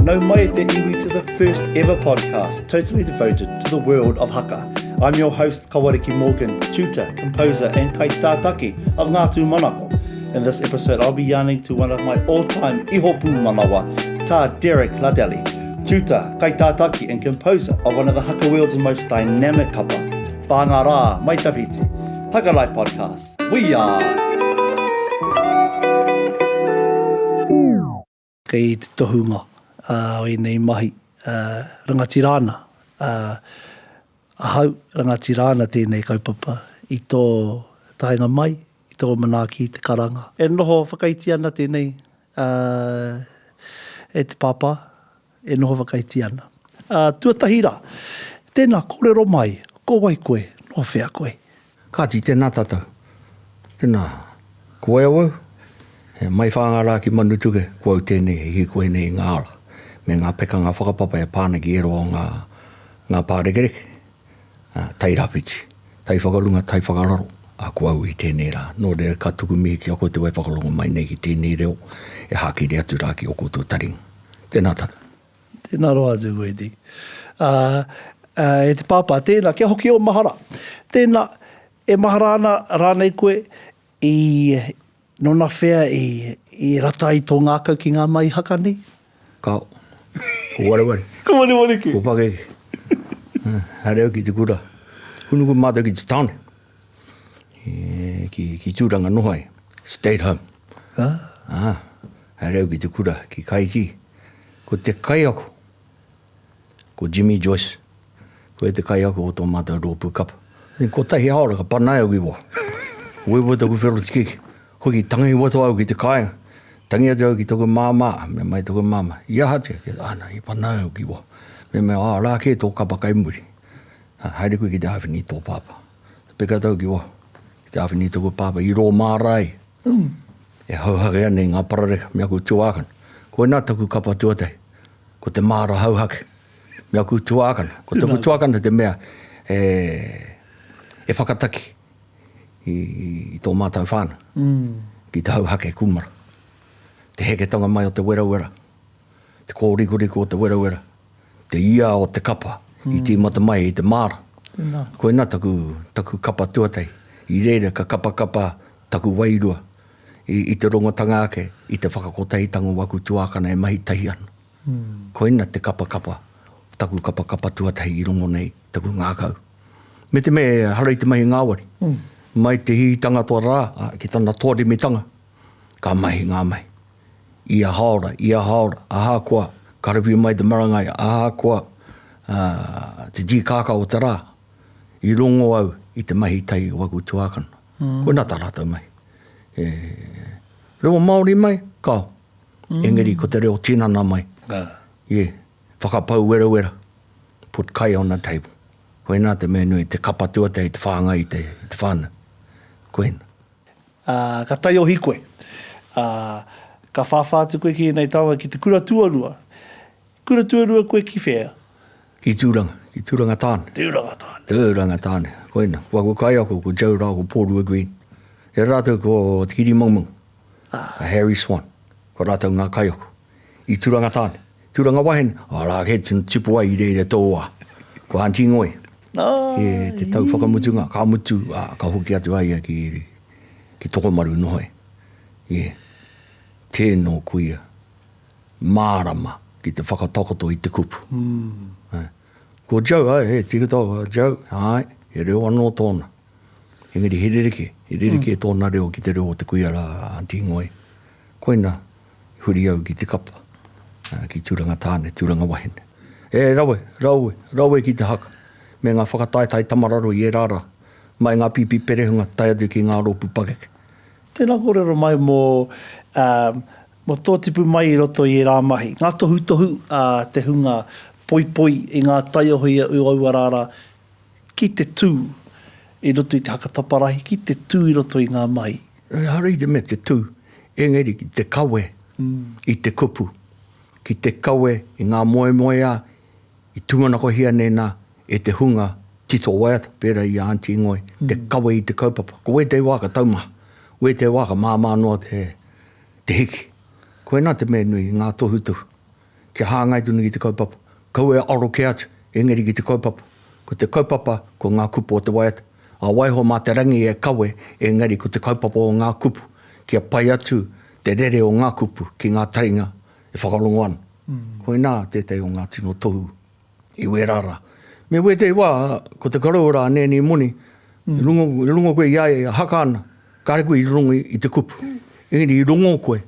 Nau mai e te iwi to the first ever podcast totally devoted to the world of haka. I'm your host Kawariki Morgan, tutor, composer and kaitātaki of Ngā Tūmanako. In this episode I'll be yarning to one of my all-time iho pūmanawa, Tā Derek Lardelli, tutor, kaitātaki and composer of one of the haka world's most dynamic kapa, Whāngārā Mai Tawhiti. Haka Life Podcast. We are! Kei te tohunga o ēnei mahi rangatira ana ahau, rangatira ana tēnei kaupapa i tō taenga mai, i tō manaaki i te karanga. E noho whakaiti ana tēnei e te pāpā, e noho whakaiti ana. Tuatahi rā, tēnā kōrero mai, ko wai koe, nō whea koe? Kāti, tēnā tātou. Tēnā, ko wai awau? He mai Whāngārā ki Manutuke, ko au tēnei e hīkoi nei i ngā ara me ngā pekanga whakapapa e pā ana ki ērā o ngā, ngā pārekereke, ā, tai rāwhiti, tai whakarunga, tai whakararo, ā, ko au i tēnei rā. Nō reira, ka tuku mihi ki a koutou e whakarongo mai nei ki tēnei reo e hākiri atu rā ki ō koutou taringa. Tēnā tātou. Tēnā roa atu koe, Dick. Ā, e te pāpā, tēnā, kia hoki ō mahara. Tēnā, e mahara ana rānei koe i nonawhea i, i rata ai tō ngākau ki ngā mahi haka nei? Kao. Ko wareware. Ko wareware kē. Ko pakeke. Haere au ki te kura. Hunuku mātou ki te tāone. E, ki, ki Tūranga noho ai. Stayed home. Ah. Ah. Haere au ki te kura, ki Kaiti. Ko te kaiako, ko Jimmy Joyce. Koia te kaiako o tō mātou rōpū kapa. Kotahi haora ka panaia au ki waho. Wewe taku whero tikeke. Hoki tangi wato au ki te kāinga. Tangi atu au ki taku māmā, mea mai taku māmā, i ahatia? Ana, i panaia au ki waho. Mea mai, ā, rā kē tō kapa kai muri. Haere koe ki te āwhina i tō pāpā. Peka atu au ki waho, ki te āwhina i taku pāpā i rō māra ai. E hauhake ana i ngā parareka me aku tuākana. Koinā taku kapa tuatahi, ko te māra hauhake me aku tuākana. Ko taku tuākana te mea e, e whakataki i, i tō mātau whānau ki te hauhake kūmara. Te heketanga mai o te werawera, te kōrikoriko o te werawera, te ia o te kapa i tīmata mai i te māra. Koinā taku, taku kapa tuatahi. I reira ka kapakapa taku wairua i, i te rongotanga ake, i te whakakotahitanga o aku tuākana e mahi tahi ana. Koina te kapakapa, taku kapakapa tuatahi i rongo nei taku ngākau. Me te mea ehara i te mahi ngāwari. Mai te hīhitanga toa rā, ā, ki tana toarimitanga, ka mahi ngā mahi. Ia hāora, ia hāora, ahakoa karawhiu mai te marangai, ahakoa, ā, te tīkākā o te rā, i rongo au i te mahi tahi o aku tuākana. Koinā tā rātou mahi. E, reo Māori mai, kao. Engari ko te reo tinana mai. Yeah. Whakapau werawera. Put kai on the table. Koinā te mea nui, te kapa tuatahi, te whāngai i te, i te whānau. Koina. Ā, ka taiohi koe. Ā, ka whāwhā atu koe ki ēnei taonga ki te kura tuarua. Kura tuarua koe ki whea? Ki Tūranga, ki Tūranga Tāne. Tūranga Tāne. Tūranga Tāne, koina. Ko aku kaiako, ko Joe rāua ko Pōrua Green. E rātou ko Te Kiri Mangumanga, a Harry Swan. Ko rātou ngā kaiako. I Tūranga Tāne. Tūranga Wahine, arā kē tino tipu ai i reira tō wā. Ko Aunty Ngoi. E te tau whakamutunga, ka mutu, ā, ka hoki atu a ia ki, ki Tokomaru noho ai. Yeah. Tēnō kuia. mārama ki te whakatakoto i te kupu. Ko Joe, āe, he tika tō, Joe, āe, he reo anō tōna. Engari he rerekē, he rerekē tōna reo ki te reo o te kuia rā, a Aunty Ngoi. Koina, huri au ki te kapa, ki Tūranga Tāne, Tūranga Wahine. E rawe, rawe, rawe ki te haka, me ngā whakataetae tamararo i ērā rā, mai ngā pīpī perehunga tae atu ki ngā rōpū pakeke. Tēnā kōrero mai mō Mō tō tipu mai i roto i ērā mahi, ngā tohutohu a te hunga poipoi i ngā taiohi o aua rā rā ki te tū i roto i te haka taparahi, ki te tū i roto i ngā mahi. Ehara i te mea te tū, engari ki te kawe i te kupu, ki te kawe i ngā moemoeā i tūmanakohia nei nā e te hunga tito waiata, pērā i a Aunty Ngoi, te kawe i te kaupapa. Ko wētehi wā ka taumaha, wētehi wā ka māmā noa te, Te hiki. Koinā te mea nui, ngā tohutohu. Kia hāngai tonu ki te kaupapa. Kaua e aro kē atu, engari ki te kaupapa. Ko te kaupapa, ko ngā kupu o te waiata. Ā, waiho mā te rangi e kawe, engari ko te kaupapa o ngā kupu, kia pai atu te rere o ngā kupu ki ngā taringa e whakarongo ana. Koinā tētahi o ngā tino tohu i wērā rā. Me wētehi wā, ko te koroua rā, Nēni Moni, i rongo, i rongo koe i a ia e haka ana, kāre koe i rongo i te kupu. Engari i rongo koe,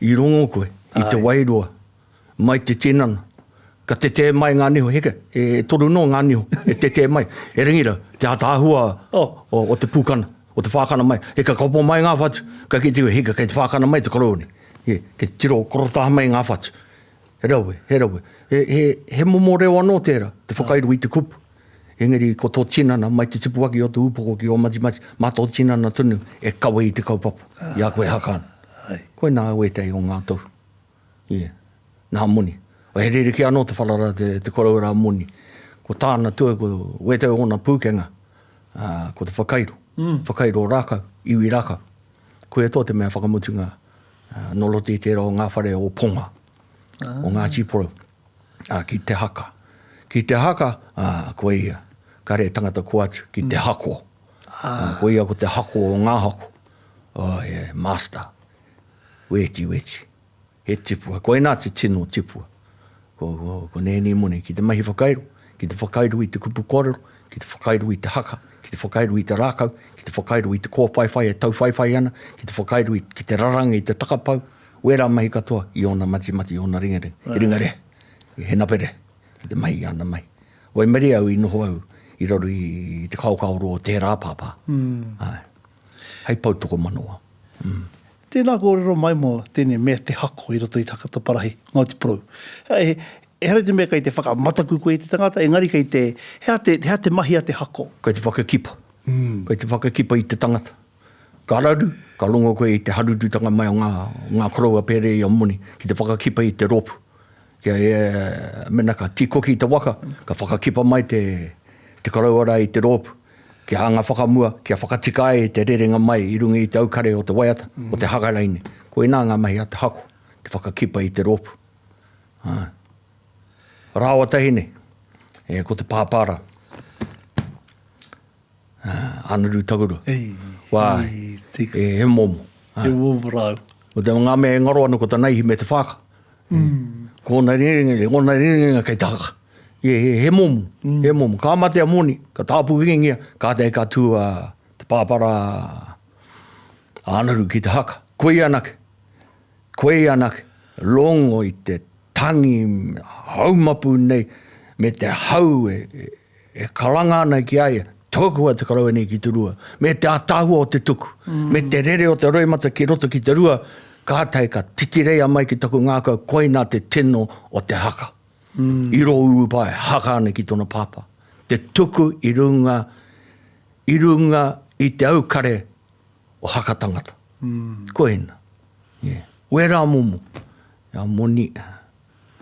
i rongo koe i te wairua mai te tinana. Ka tetē mai ngā niho, heke, e toru noa ngā niho e tetē mai. E Rangira, te ātaahua o, o te pūkana, o te whākana mai. He ka kapo mai ngā whatu, ka kite koe, hika, kei te whākana mai te koroua nei. He, kei te tiro korotaha mai ngā whatu. He rawe, he rawe. He, he, he momo reo anō tērā, te whakairo i te kupu. Engari ko tō tinana, mai te tipu ake o te upoko ki ō matimati, mā tō tinana tonu e kawe i te kaupapa, i a koe haka ana. Koinā wētahi o ngā tohu. Yeah. Nā Moni. He rerekē anō te wharara te, te koroua rā Moni. Ko tāna toi, ko wētahi o ōna pūkenga, ā, ko te whakairo. Mm. Whakairo rākau, iwi rākau. Koia tō te mea whakamutunga nō roto i tērā o ngā whare o Ponga, ah. o Ngāti Porou, ā, ki te haka. Ki te haka, ā, ko ia, kare tangata ko atu, ki te mm. hako. Ah. Ko ia ko te hako o ngā hako. Oh, yeah, master. Wēti, wēti. He tipua. Koinā te tino tipua. Ko, ko, ko Nēni Moni, ki te mahi whakairo, ki te whakairo i te kupu kōrero, ki te whakairo i te haka, ki te whakairo i te rākau, ki te whakairo i te kōwhaiwhai e tauwhaiwhai ana, ki te whakairo i, ki te raranga i te takapau, wērā mahi katoa i ōna matimati, i ōna ringaringa, he ringa rehe, he nape rehe, ki te mahi i āna mahi. Waimarie au i noho au i raro i te kaokaoro o tērā pāpā. Āe. Hei poutokomanawa. Mm. Tēnā kōrero mai mō tēnei mea te hako i roto i Takata Parahi, Ngāti Porou. Ehara i te mea kei te whakamataku koe i te tangata, engari kei te, he aha te, he aha te mahi a te hako? Kei te whakakipa. Kei te whakakipa i te tangata. Ka raru, ka rongo koe i te harurutanga mai o ngā, o ngā koroua pērē i a Moni, ki te whakakipa i te rōpū. Kia, e, mena ka tīkoki i te waka, ka whakakipa mai te, te koroua rā i te rōpū. Kia anga whakamua, kia whakatika ai te rerenga mai i runga i te aukare o te waiata, o te haka raine. Koinā ngā mahi a te hako, te whakakipa i te rōpū. Āe. Rāua tahi nei, e, ko te pāpā rā. Anaru Takurua. Wā, e, he momo. He momo rāua. Ko te ngā mea e ngaro ana ko te naihi me te whāka. Ko ōna ringaringa, ōna ringaringa kei te haka. He, he, he momo, mm. he momo. Ka mate a Moni, ka tāpukengia, kātahi ka tū a te pāpara a Anaru ki te haka. Koe anake, koe anake, rongo i te tangi haumapu nei, me te hau e, e, e karanga ana ki a ia, tukua te koroua nei ki te rua, me te ataahua o te tuku, mm. me te rere o te roimata ki roto ki te rua, kātahi ka titireia mai ki taku ngākau, koina te tino o te haka. I rō urupā e haka ana ki tōna pāpā. Te tuku i runga, i runga i te aukare o haka tangata. Koina. Yeah. Wērā momo. A Moni,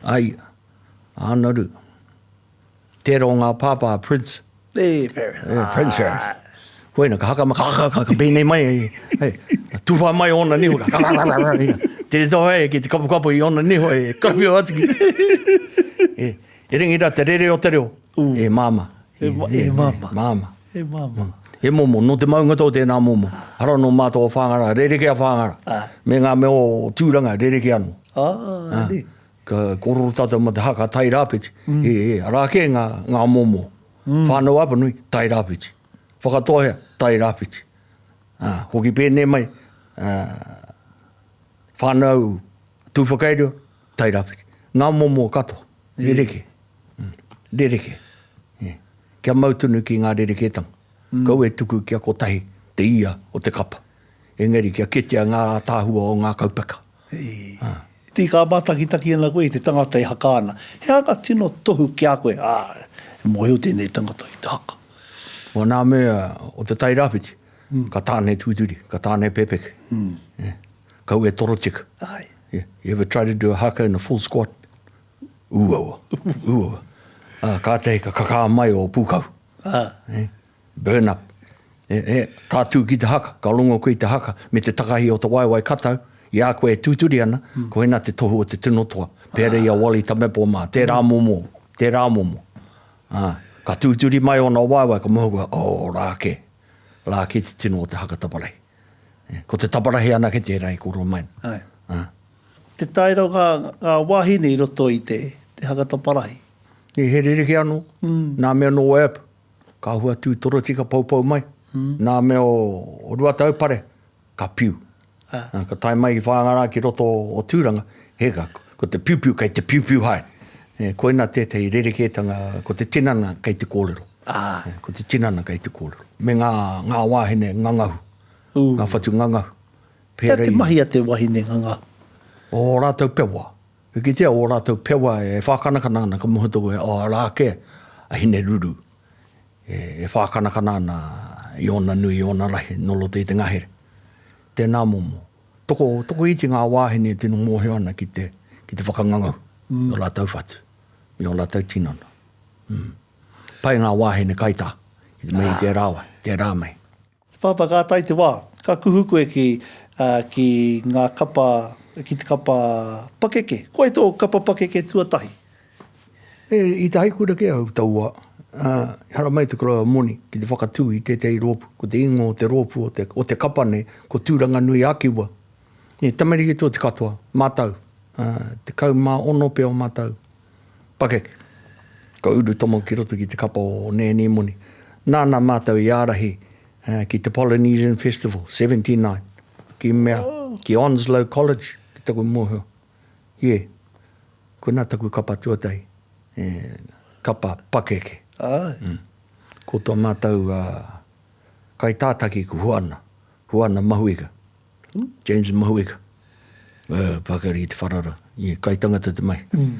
a ia, a Anaru. Tērā o ngā pāpā a Prince. E, Ferris. E, Prince Ferris. Koina, ka haka, ka haka, ka, ka pēnei mai, e, e, tuwha mai ōna niho, ka, ka, ka, ka, ka, tere toa e, ki te kapokapo i ōna niho, e, karapio atu ki. E, e ringi rā te rere o te reo. E, māma. E, e, e māma. Māma. E māma. He momo, nō te maunga tō tēnā momo. Ara nō mātou o Whāngara, rerekē a Whāngara. Ah. Me ngā mea o Tūranga, rerekē anō. Ah, ah. Ka kōrero tātou mō te haka Tai Rāwhiti, he, he, arā kē ngā, ngā momo. Whānau Apanui, Tai Rāwhiti. Whakatōhea, Tai Rāwhiti. Ā, hoki pēnei mai, ā, whānau Tūwhakairiwa, Tai Rāwhiti. Ngā momo katoa, rerekē. Rerekē. Kia mau tonu ki ngā rerekētanga. Kaua e tuku kia kotahi te ia o te kapa. Engari kia kitea ngā ātaahua o ngā kaupeka. Ā. Tīkā mātakitaki ana koe i te tangata e haka ana. He aha ngā tino tohu ki a koe, ā, e mōhio tēnei tangata ki te haka? Ko nā mea o Te Tai Rāwhiti, ka tāne tūturi, ka tāne pepeke. Kaua e torotika. Āe. You ever try to do a haka in a full squat? Uaua, uaua. Ā, kātahi ka kakā mai ō pūkau. Ā. Burn up. E, e, ka tū ki te haka, ka rongo koe i te haka, me te takahi o te waewae katau, I a koe e tūturi ana, koinā te tohu o te tino toa. Pērā i a Wally Tamepo mā, tērā momo, tērā momo. Ā, ka tūturi mai ōna waewae, ka moho koe, oh, rā kē. Rā kē te tino o te haka taparahi. Ko te taparahi anake tērā i kōrero mai nei. Āe. Ā. Te taera o ngā, ngā wāhine i roto i te, te haka taparahi. He rerekē anō, nā mea nō Waiapu. Ka hua tū torotika poupou mai, nā mea o Ruataupare, ka piu. Ka tae mai ki Whāngārā ki roto o Tūranga, heka, ko te piupiu kei te piupiu haere. Koina tētahi rerekētanga, ko te tinana kei te kōrero. Ko te tinana kei te kōrero. Me ngā, ngā wāhine ngangahu, ngā whatu ngangahu. Pērā i. He aha te mahi a te wahine ngangahu? Ō rātou pewa. Ka kitea ō rātou pewa e whākanakana ana, ka mōhio tōku, oh, arā ake a Hineruru e whākanakana ana i ōna nui, i ōna rahi nō roto i te ngahere. Tēnā momo. Toko, tokoiti ngā wāhine e tino mōhio ana ki te, ki te whakangangahu i ō rātou whatu, i ō rātou tinana. Mm. Pai ngā wāhine kaitā ki te mahi i tērā wā, tērā mahi. Pāpā, ka tae te wā, ka kuhu koe ki, ki ngā kapa, ki te kapa pakeke. Ko wai tō kapa pakeke tuatahi? E, i te haikura kē au taua, ā, i haramai te koroua moni ki te whakatū i tētehi rōpū, ko te ingoa o te rōpū o te, o te kapa nei, ko Tūranganui-a-Kiwa. E, tamariki tō te katoa, mātau, ā, 16 pea o mātau pakeke. Ka uru tomo ki roto ki te kapa o Nēnī Moni. Nāna mātou i ārahi ki te Polynesian Festival, 79, ki mea, ki Onslow College, ki taku mōhio. Yeah. Koinā taku kapa tuatahi, kapa pakeke. Mm. Ko tō mātou kaitātaki ko Huana, Huana Mahuika. James Mahuika. Uh, pakari te wharara. Yeah, kai tangata te mahi. Mm.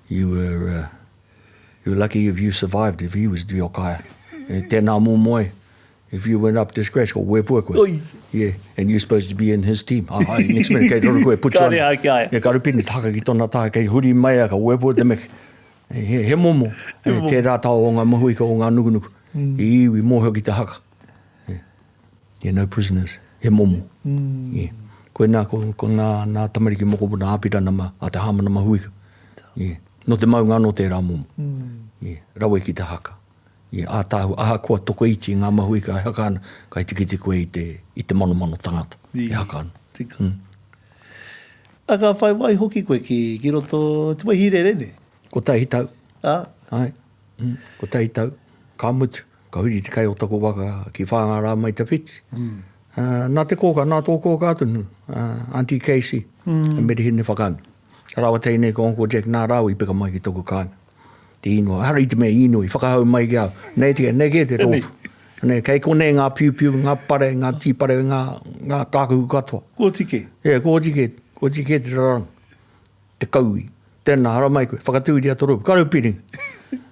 You were, uh, you were lucky if you survived, if he was your kaia. E, tēnā mō moe. If you went up to scratch, ko wepua koe. Oi. Yeah, and you're supposed to be in his team. Ah, ah, next minute, kei roro koe, putu ana. Kāre ai ki a Ka rupini taka ki tōna taha, kei huri mai a, ka wepua te meke. He, he momo, he momo. tērā tao o ngā mahuika o ngā nukunuku. Mm. I iwi mōhio ki te haka. Yeah. Yeah, no prisoners. He momo. Mm. Yeah. Koinā ko, ko ngā, ngā tamariki mokopuna Āpirana mā, a Te Hāmana Mahuika. Yeah. Nō te maunga anō tērā momo. Mm. Yeah. Rawe ki te haka. Yeah, ātaahua, ahakoa tokoiti ngā mahuika e haka ana, kai te kite koe i te, i te manomano tangata e haka ana. Tika. Mm. A ka whai wai hoki koe ki, ki roto Te Waihīrere, ne? Kotahi tau. A? Ai. Mm. Kotahi tau. Ka mutu. Ka huri te kai o taku waka ki Whāngārā mai Tawhiti. Nā te kōkā, nā tō kōkā tonu, Aunty Casey, a Merihine Whakaangi. Rāua teinei ko Uncle Jack, nā rāua i peka mai ki taku kāinga. Te īnoa, ehara i te mea īnoi, whakahau mai ki a au. Nei te, nei kē te rōpū. Nei, kei konei ngā piupiu, ngā pare, ngā tīpare, ngā, ngā kākahu katoa. Kua oti kē. Yeah, kua oti kē, kua oti kē te raranga. Te kaui. Tēnā, haramai koe, whakatūria tō rōpū. Ka rau piringa.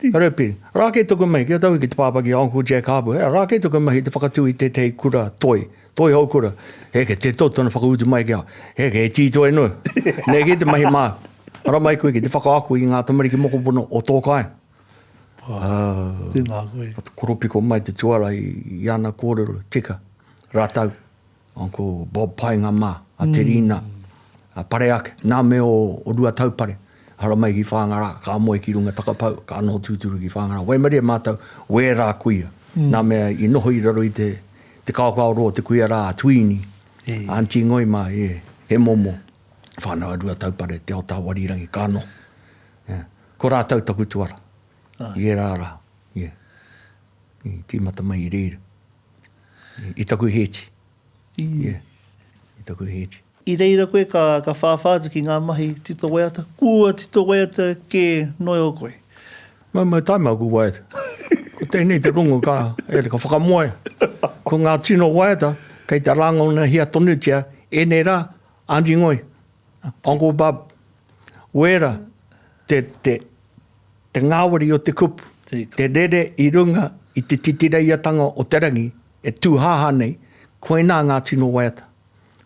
Ka rau piringa. Rā kē taku mahi, kia tau ki te pāpā ki a Uncle Jack Harper, he, rā kē taku mahi te whakatū i tētehi kura toi, toi hou kura. Heke, tē tō tana whakautu mai ki a au. Heke, he tītoi noa. Nei kē te mahi māu. Haramai koe ki te whakaako i ngā tamariki mokopuna o tō kāinga. Oh, Tēnā koe. Ka koropiko mai te tuara i, i ana kōrero, tika, rātau. Uncle Bob Paenga mā, a Te Rina, a Pareake, nā me o Ruataupare, haramai ki Whāngārā, ka moe ki runga Takapau, ka noho tūturu ki Whāngārā. Waimarie mātou, wērā kuia, nā mea i noho i raro i te, te kaokaoroa o te kuia rā, a Tuini, a Aunty Ngoi mā, e, he momo whānau a Ruataupare, Te Aotāwarirangi, ka noho. Yeah. Ko rātou taku tuara, i ērā rā, yeah. I tīmata mai i reira. I taku hēti. Yeah. I taku hēti. I reira koe ka, ka whāwhā atu ki ngā mahi tito waiata? Kua tito waiata kē noio koe? Maumau taima aku waiata. Ko tēnei te rongo ka, e, ka whakamoea. Ko ngā tino waiata kei te rāngonahia tonutia ēnei rā, Aunty Ngoi, Uncle Bob, wēra te, te, te ngāwari o te kupu, te rere i runga i te titireiatanga o te rangi e tūhāhā nei, koinā ngā tino waiata.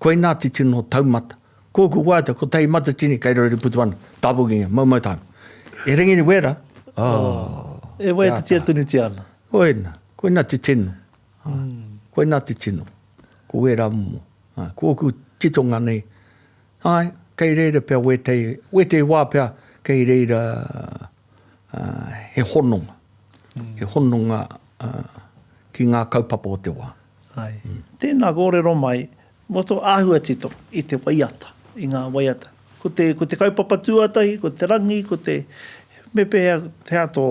Koinā te tino taumata. Ko ōku waiata, kotahi matatini, kei raro i te putu ana, tāpokingia, maumau tāna. E ringi ni wera, oh, E waiatatia tonutia ana. Koina, koina te tino. Koina te tino. Ko wērā momo. Ko ōku titonga nei. Āe, kei reira pea wētehi, wētehi wā pea kei reira he hononga, he hononga ki ngā kaupapa o te wā. Āe. Tēnā kōrero mai mō tō āhua tito i te waiata, i ngā waiata. Ko te, ko te kaupapa tuatahi, ko te rangi, ko te, me pēhea, he aha tō,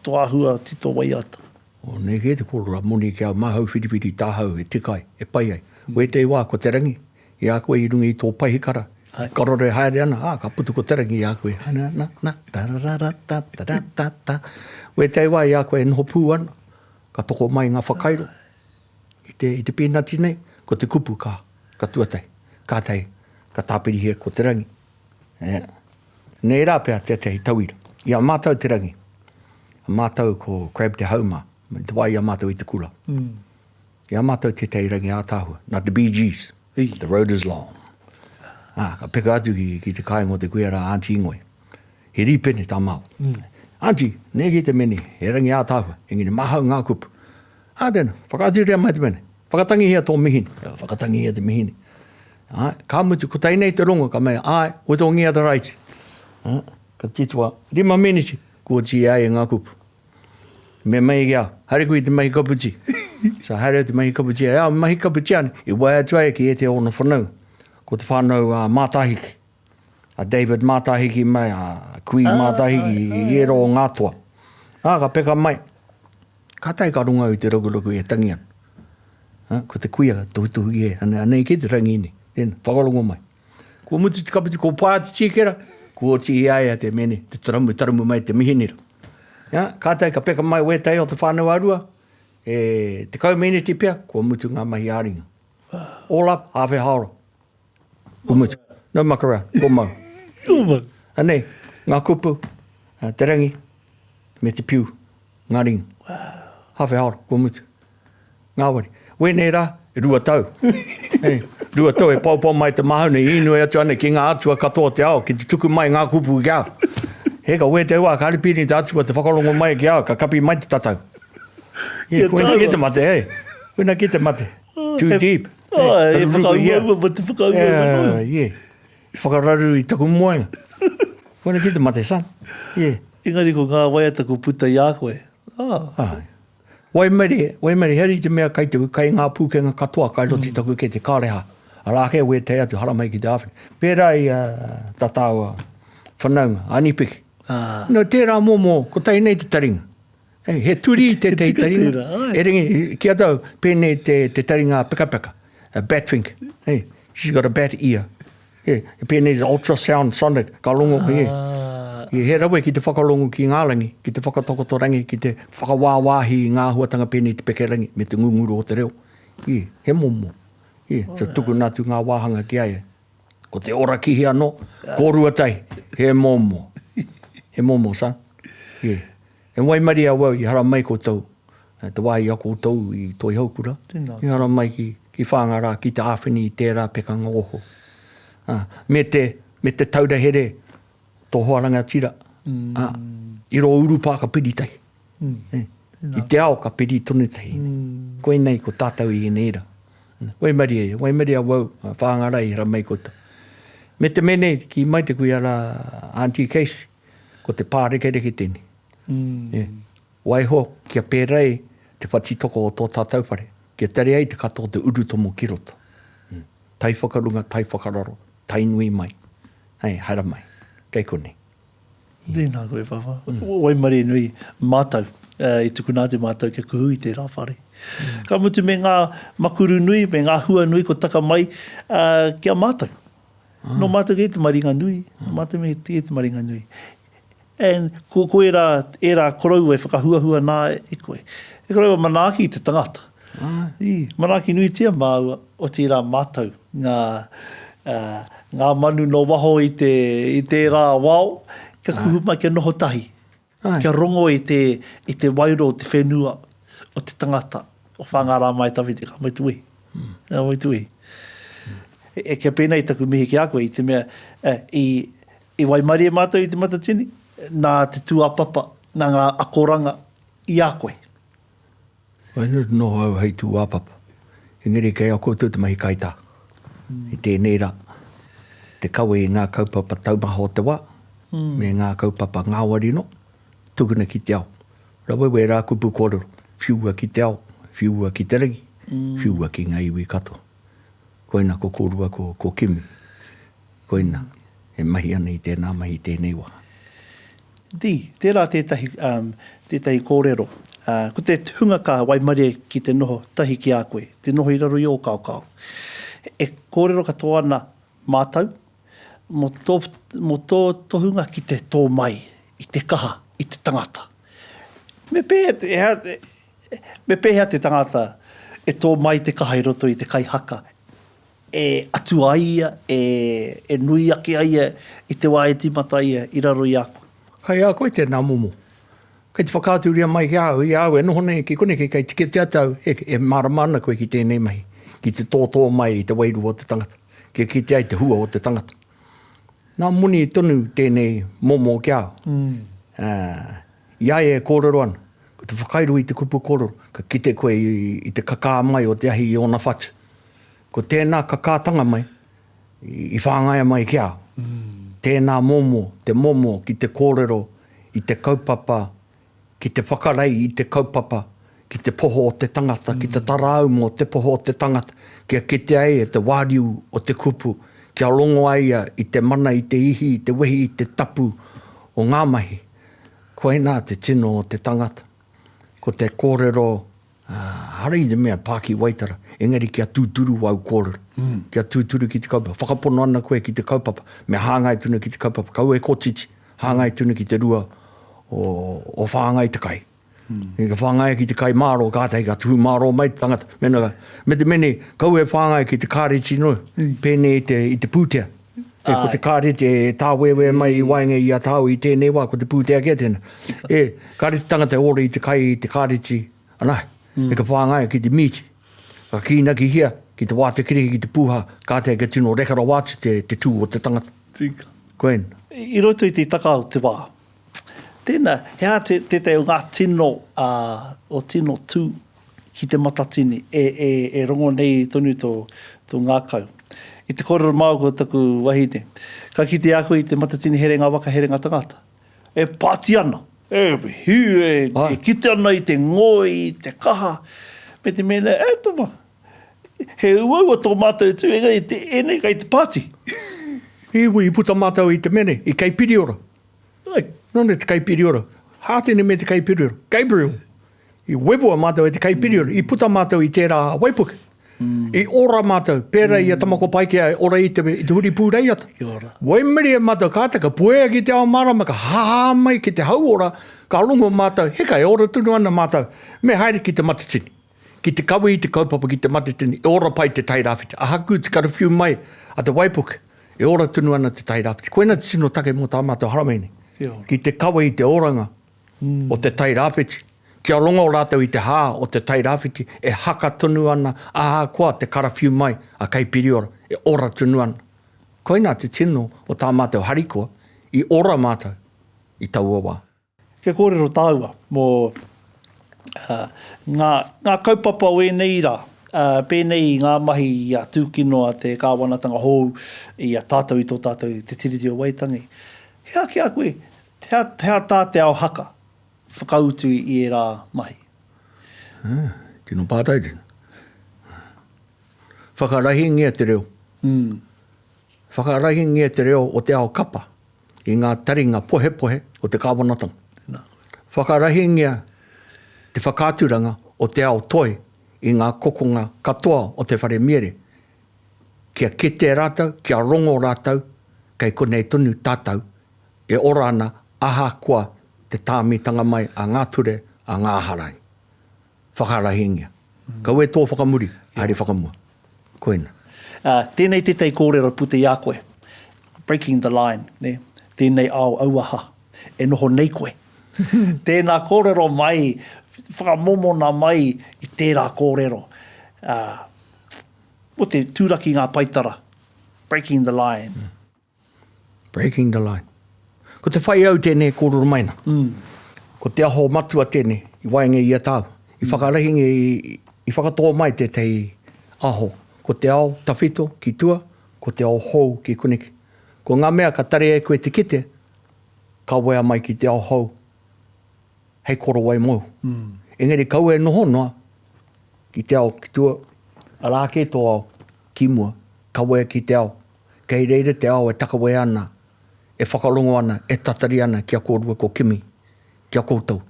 tō āhua tito waiata? O, nei kē te kōrero a Moni ki a Mahau whiriwhiri tāhau e tika ai, e pai ai. Wētehi wā ko te rangi, i a koe i runga i tō paihikara, e karore haere ana, ā, ka puta ko te rangi i a koe, na, na, na, tararara-ta, ta-ra-ta-ta. Wētehi wā i a koe e noho pū ana, ka toko mai ngā whakairo i te, i te pīnati nei, ko te kupu ka, ka tuatahi, kātahi ka tāpirihia ko te rangi. E, nei rā pea tētahi tauira. I a mātou te rangi, a mātou ko Crab Te Hau mā, i te wā i a mātou i te kura. Mm. I a mātou tētahi rangi ātaahua, nā te Bee Gees, The Road Is Long. Ā, ka peka atu ki, ki te kāinga o te kuia rā, Aunty Ingoi. He rīpene tā māua. Mm. Aunty, nei ki te mene, he rangi ātaahua, engari mahau ngā kupu. Ā, tēnā, whakaaturia mai te mene. Whakatangihia tō mihini. Whakatangihia te mihini. Āe, ka mutu, kotahi nei te rongo, ka mea, āe, wetongia te raiti. Ā, ka titoa, rima meneti, kua oti i a ia ngā kupu. Me mahi ki a, haere koe i te mahi kaputi. So haere te mahi kaputi, e a, mahi kaputi ana, i waea atu ai ki ētehi o ōna whanaunga. Ko te whānau a Mātahiki, a David Mātahiki mai, a Kui Mātahiki, i ērā o ngā toa. Ā, ka peka mai, kātahi ka rongo au i te rokuroku e tangi ana. Ā, ko te kuia, tohutohu ki e, anei kei te rangi nei, tēnā, whakarongo mai. Kua mutu te kapiti, kua pā te tīkera, kua oti i a ia te mene, te taramu, taramu mai te mihinera. Ja, kātahi ka peka mai wētahi o te whānau a Rua, e 10 meneti pea, kua mutu ngā mahi ā-ringa. All up, hāwhe hāora. Kua mutu. No muck around, kua mau. Kua mau. Anei, ngā kupu, te rangi, me te piu, ngā ringa. Hāwhe hāora, kua mutu. Ngāwari. Wēnei rā, e 2 tau. E, 2 tau e paopao mai te māhau nei, īnoi atu ana ki ngā atua katoa o te ao, ki te tuku mai ngā kupu ki a au. He ka wē te wā, ka ripīni te atua te whakarongo mai ki a au, ka kapi mai te tatau. Kia koina ki te mate, e. Koina ki te mate. Too deep. Oh, e whakauaua mo te whakauaua no. Yeah. Whakararu i taku moenga. Koina ki te mate, son. Yeah. Engari ko ngā waiata ko puta i a koe. Ah. Ai. Waimarie, waimarie, he rite mea kai te, kai ngā pūkenga katoa kai roto i taku kete, kāre hā. Arā ake wētahi atu haramai ki te āwhina. Pērā i a tā tāua whanaunga, a Nipiki. Ah. No, tērā momo, kotahi nei te taringa. He, he turi tētahi taringa. Tērā, ai. Erangi, ki a tau, pēnei te, te taringa pekapeka, a bat finger. Hey, she's got a bat ear. He, he pēnei te ultrasound sonic, ka rongo koe. Ah. He, he rawe ki te whakarongo ki ngā rangi, ki te whakatakoto rangi, ki te whakawāwāhi i ngā āhuatanga pēnei te pekerangi me te ngunguru o te reo. Ie, he momo. Ie, so tukuna atu ngā wāhanga ki a ia. Ko te ora kihi anō, kōrua tahi, he momo. He momo, son. Ie. E waimarie awau i haramai koutou, te wā i a koutou i Toihoukura, i haramai ki, ki Whāngārā ki te āwhina i tērā pekanga oho. Ā, me te, me te taura here tō hoa rangatira, ā, i rō urupā ka piri tahi. Mm. I te ao ka piri tonu tahi. Mm. Koinei ko tātou i ēnei rā. Waimarie, waimarie awau, Whāngārā i haramai koutou. Me te mea nei, kī mai te kuia rā, Auntie Casey, Ko te pārekereke tēnei. Mm. Waiho, kia pērā ai te whatitoko o tō tātou whare, kia tere ai te katoa o te urutomo ki roto. Mm. Tai whakarunga, tai whakararo, tai nui mai. Hei, haere mai. Kei konei. Tēnā koe, Papa. Mm. Waimarie nui mātou, i tukuna atu mātou kia kuhu i tērā whare. Mm. Ka mutu me ngā makuru nui, me ngā hua nui ko taka mai uh, ki a mātou. Nō mātou kei te maringa nui, nō mātou kei te maringa nui. And ko, ko ērā, ērā koroua e whakahuahua nā e koe. He koroua manaaki i te tangata. I, manaaki nuitia māua, otirā mātou, ngā, uh, ngā manu nō waho i te, i tērā wao, kia kuhu mai, kia noho tahi. Kia rongo i te, i te wairua o te whenua, o te tangata, o Whāngārā mai Tawhiti, ka moe te wehi. Ka moe te wehi. E, kia pēnei taku mihi ki a koe, i te mea, e, i, i waimarie mātou i Te Matatini, nā te tūāpapa, nā ngā akoranga i a koe. Wai noho au hei tūāpapa. Engari kei a koutou te mahi kaitā i tēnei rā. Te kawe i ngā kaupapa taumaha o te wā, me ngā kaupapa ngāwari noa, tukuna ki te ao. Rawe wērā kupu kōrero, whiua ki te ao, whiua ki te rangi, whiua ki ngā iwi katoa. Koina ko kōrua ko, ko Kimi. Koina, e mahi ana i tēnā mahi i tēnei wā. Dee, tērā tētahi, um, tētahi kōrero. Uh, ko te hunga ka waimarie ki te noho tahi ki a koe, te noho i raro i ō kaokao. E kōrero katoa ana mātou mō tō, mō tō tohunga ki te tō mai i te kaha, i te tangata. Me pēhea, me pēhea te tangata e tō mai te kaha i roto i te kaihaka e atu ai ia, e, e nui ake ai ia i te wā e tīmata ai ia i raro i a koe? Kei a koe tēnā momo. Kei te whakaaturia mai ki a au, i a au e noho nei ki konei, kei te kite atu au, e, e mārama ana koe ki tēnei mahi, ki te tōtō mai i te wairua o te tangata, kia kite ai te hua o te tangata. Nā moni tonu tēnei momo ki a au. Ā, i a ia e kōrero ana, ko te whakairo i te kupu kōrero, ka kite koe i, i te kakā mai o te ahi i ōna whatu. Ko tēnā kakātanga mai, i whāngaia mai ki a au. Tēnā momo, te momo ki te kōrero i te kaupapa, ki te whakarei i te kaupapa, ki te poho o te tangata, ki te tarāumu o te poho o te tangata, kia kite ai e te wāriu o te kupu, kia rongo ai ia i te mana, i te ihi, i te wehi, i te tapu o ngā mahi. Koinā te tino o te tangata. Ko te kōrero Ehara i te mea pakiwaitara, engari kia tūturu wau kōrero, kia tūturu ki te kaupapa. Whakapono ana koe ki te kaupapa, me hāngai tonu ki te kaupapa, kaua e kotiti, hāngai tonu ki te rua o, o whāngai te kai. Ka whāngaia ki te kai mārō, kātahi ka tuhu mārō mai te tangata. Mēnā, me te mea nei, kaua e whāngai ki te kāreti noa, pēnei i te, i te pūtea. E, ko te kāreti e tāwēwē mai i waenga i a tāu i tēnei wā, ko te pūtea kē tēnā. E, kāre te tangata e ora i te kai i te kāreti, anahe, e ka whāngaia ki te mīti. Ka kīnakihia ki te wātekiriki, ki te pūhā, kātahi ka tino reka rawa atu te, te tū o te tangata. Tika. Koina. I roto i te taka o te wā. Tēnā, he aha te, tētahi o ngā tino, ā, o tino tū ki Te Matatini e, e, e rongo nei tonu tō, tō ngākau. I te kōrero māu ko taku wahine, ka kite a koe i Te Matatini herenga waka herenga tangata. E pāti ana, e hī, e, e kite ana i te ngoi, i te kaha, me te mea nei, e tama, he uaua tō mātou tū, engari te, ēnei kai te pāti. Iwi, i puta mātou i te mene, i Keipiriora. Ai. Nōna te Keipiriora. Hātene me te Keipiriora. Gabriel. I weboa mātou e te Kaipiriora, i puta mātou i tērā waipuke. I ora mātou, pērā i a Tamakopaikea e ora i te, i te huri pūreiata. Waimarie mātou, kāta ka puea ki te ao mārama, ka hāhā mai ki te hauora, ka rongo mātou, heka e ora tonu ana mātou, me haere ki Te Matatini. Ki te kawe i te kaupapa ki Te Matatini, e ora pai te Tairāwhiti. Ahaku te karawhiu mai a te waipuke, e ora tonu ana te Tairāwhiti. Koina te tino take mō tā mātou haramai nei, ki te kawe i te oranga o Te Tai Rāwhiti, kia rongo rātou i te hā o Te Tai Rāwhiti e haka tonu ana ahakoa te karawhiu mai a Kaipiriora e ora tonu ana. Koinā te tino o tā mātou harikoa, i ora mātou i taua wā. Kia kōrero tāua mō ngā, ngā kaupapa o ēnei rā, pēnei i ngā mahi i a tūkino a te kāwanatanga hou i a tātou i tō tātou Te Tiriti o Waitangi. He aha ki a koe He aha tā te ao haka whakautu i ērā mahi? Tino pātai tēnā. Whakarahingia te reo. Whakarahingia te reo o te ao kapa i ngā taringa pohepohe o te kāwanatanga. Whakarahingia te whakaaturanga o te ao toi i ngā kokonga katoa o te whare miere kia kite rātou, kia rongo rātou kei konei tonu tātou e ora ana ahakoa te tāmitanga mai a ngā ture a ngā aharangi. Whakarahingia. Kaua e tō whakamuri, haere whakamua. Koina. Ā, tēnei tētahi kōrero puta i a koe. Breaking the line, nē? Tēnei ao auaha e noho nei koe. Tēnā kōrero mai, whakamōmona mai i tērā kōrero. Ā, mō te tūraki ngā paitara. Breaking the line. Breaking the line. Ko te whai au tēnei e kōrero mai na. Ko te aho matua tēnei i waenga i a tāua. I whakarahingia, i whakatō mai tētahi aho. Ko te ao tawhito ki tua, ko te ao hou ki koneki. Ko ngā mea ka tarea e koe te kite, kawea mai ki te ao hou hei korowai mōu. Engari kaua e noho noa ki te ao ki tua, arā kē tō ao ki mua, kawea ki te ao. Kei reira te ao e takawea ana, e whakarongo ana, e tatari ana ki a kōrua ko Kimi, ki a koutou.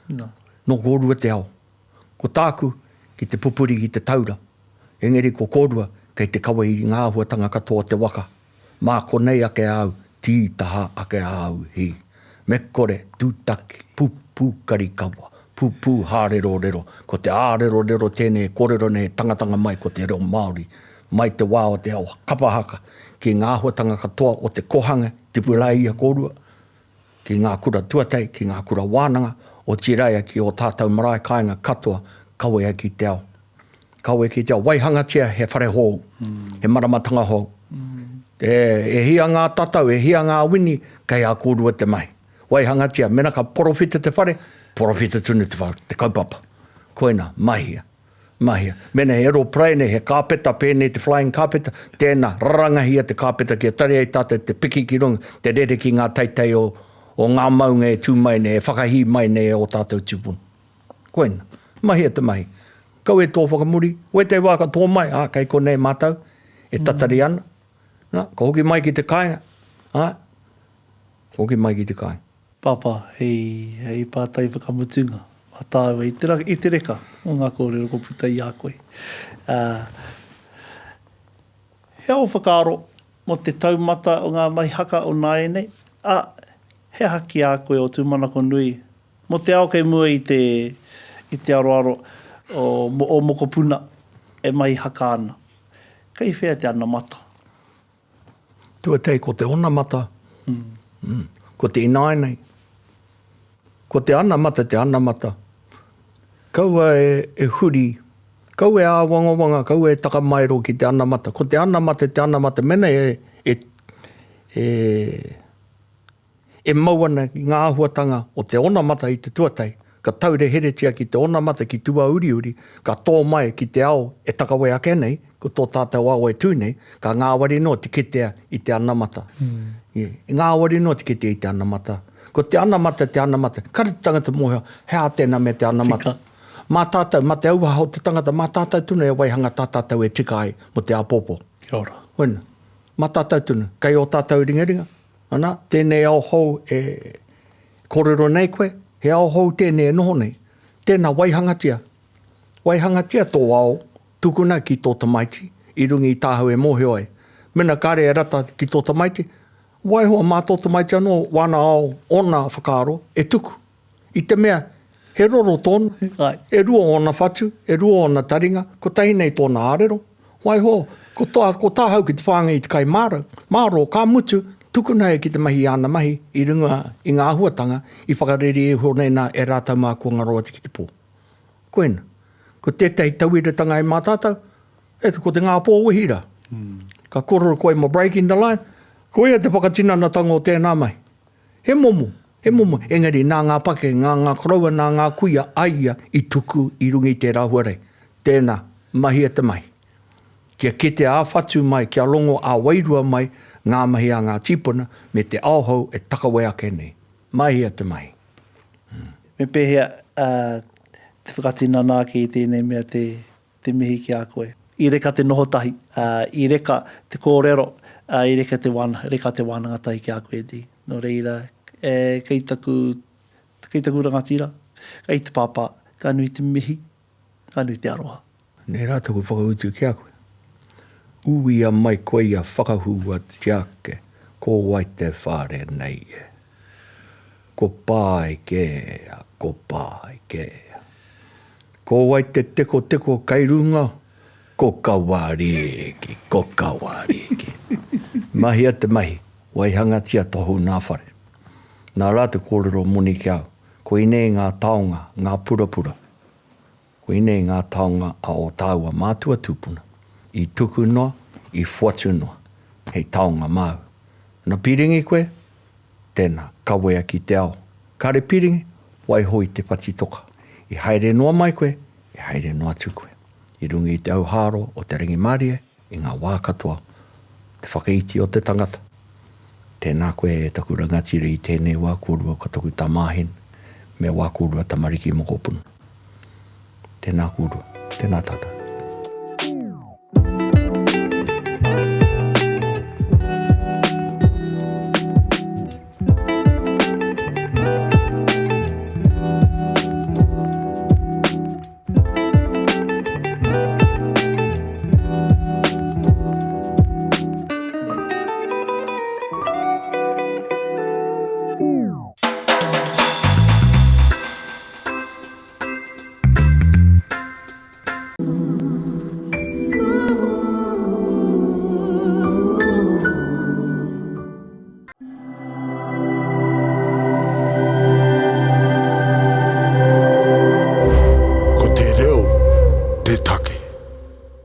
Nō kōrua te ao. Ko tāku, ki te pupuri ki te taura, engari ko kōrua kei te kawe i ngā āhuatanga katoa o te waka. Mā konei ake a au, tītaha ake a au, hi. Me kore, tūtaki, pupū karikawa, pupū hārerorero, ko te ārerorero tēnei e kōrero nei e tangatanga mai ko te reo Māori, mai te wā o te ao kapa haka, ki ngā āhuatanga katoa o te kohanga, tipu rā ia kōrua, ki ngā kura tuatahi, ki ngā kura wānanga, otirā ki ō tātou marae kāinga katoa, kawea ki te ao. Kawea ki te ao. Waihangatia he whare hou, he maramatanga hou. E, e hia ngā tatau, e hia ngā wini, kei a kōrua te mahi. Waihangatia, mena ka porowhita te whare, porowhita tonu te whare, te kaupapa. Koina, mahia. Mahia. Mēnā he aeroplane, he kāpeta pēnei te flying kāpeta, tēnā, rarangahia te kāpeta kia tari ai tātou te piki ki runga, te rere ki ngā teitei o, o ngā maunga e tū mai nei, e whakahī mai nei e ō tātou tūpuna. Koina. Mahia te mahi. Kaua e tō whakamuri. Wētahi wā ka tō mai, ā, kei konei mātou e tatari ana. Nā, ka hoki mai ki te kāinga, ā, hoki mai ki te kāinga. Pāpā, hei, hei pātai whakamutunga mā tāua i te, i te reka o ngā kōrero kua puta i a koe. Ā, he ō whakaaro mō te taumata o ngā mahi haka o nāianei, ā, he aha ki a koe ō tūmanako nui mō te ao kei mua i te, i te aroaro o, ō mokopuna e mahi haka ana? Kei whea te anamata? Tuatahi ko te onamata, ko te ināianei. Ko te anamata te anamata. Kaua e huri, kaua e āwangawanga, kaua e takamaero ki te anamata. Ko te anamata te anamata, mēnā e, e, e, E mau ana i ngā āhuatanga o te onamata i te tuatahi, ka taureheretia ki te onamata ki tuauriuri, ka tō mai ki te ao e takawe ake nei, ko tō tātou ao e tū nei, ka ngāwari noa te kitea i te anamata. E ngāwari noa te kitea i te anamata. Ko te anamata te anamata. Kare te tangata mōhio, he aha tēnā me te anamata. Mā tātou, mā te auaha o te tangata, mā tātou tonu e waihanga tā tātou e tika ai mō te āpōpō. Kia ora. Koina. Mā tātou tonu. Kei ō tātou ringaringa. Ana, tēnei ao hou e kōrero nei koe, he ao hou tēnei e noho nei. Tēnā, waihangatia. Waihangatia tō ao, tukuna ki tō tamaiti, i runga i tāhau e mōhio ai. Mēnā kāre e rata ki tō tamaiti, waiho mā tō tamaiti anō wāna ao, ōna whakaaro e tuku. I te mea, he roro tōna, e rua ōna whatu, e rua ōna taringa, kotahi nei tōna ārero. Waiho, ko tā, ko tāhau ki te whāngai i te kai mārau, mārō, ka mutu, tukuna e ki te mahi i āna mahi i runga i ngā āhuatanga i whakareri iho nei nā e rātau mā kua ngaro atu ki te pō. Koina. Ko tētahi tauiratanga e mā tātau, e, ko te ngā pō wehi rā. Ka kōrero koe mō Breaking the Line, koia te whakatinanatanga o tēnā mahi. He momo, he momo, engari nā ngā pakeke, nā ngā koroua, nā ngā kuia a ia i tuku i runga i tērā huarahi. Tēnā, mahia te mahi. Kia kitea ā-whatu mai, kia rongo ā-wairua mai ngā mahi a ngā tīpuna me te ao hou e takawe ake nei. Mahia te mahi. Me pēhea te whakatinana ake i tēnei mea te te mihi ki a koe. I reka te noho tahi, ā, i reka te kōrero, ā, i reka te wāna, reka te wānanga tahi ki a koe, Dee. Nō reira, e, kei taku, kei taku rangatira, kei te pāpā, ka nui te mihi, ka nui te aroha. Nei rā taku whakautu ki a koe. Uia mai koia whakahuatia ake ko wai te whare nei e. Ko Paikea, ko Paikea. Ko wai te tekoteko kei runga? Ko Kawariki, ko Kawariki. Mahia te mahi, waihangatia tohu nā whare. Nā rā te kōrero moni ki au, koinei ngā taonga, ngā purapura. Koinei ngā taonga a ō tāua mātua tūpuna, i tuku noa, i whoatu noa, hei taonga māu. Na pīringi koe? Tēnā, kawea ki te ao. Kare pīringi, waiho i te whatitoka. I haere noa mai koe, i haere noa atu koe. I runga i te auhāro o te rangimārie i ngā wā katoa, te whakaiti o te tangata. Tēnā koe e taku rangatira i tēnei wā kōrua ko taku tamāhine me wā kōrua tamariki mokopuna. Tēnā kōrua, tēnā tātou.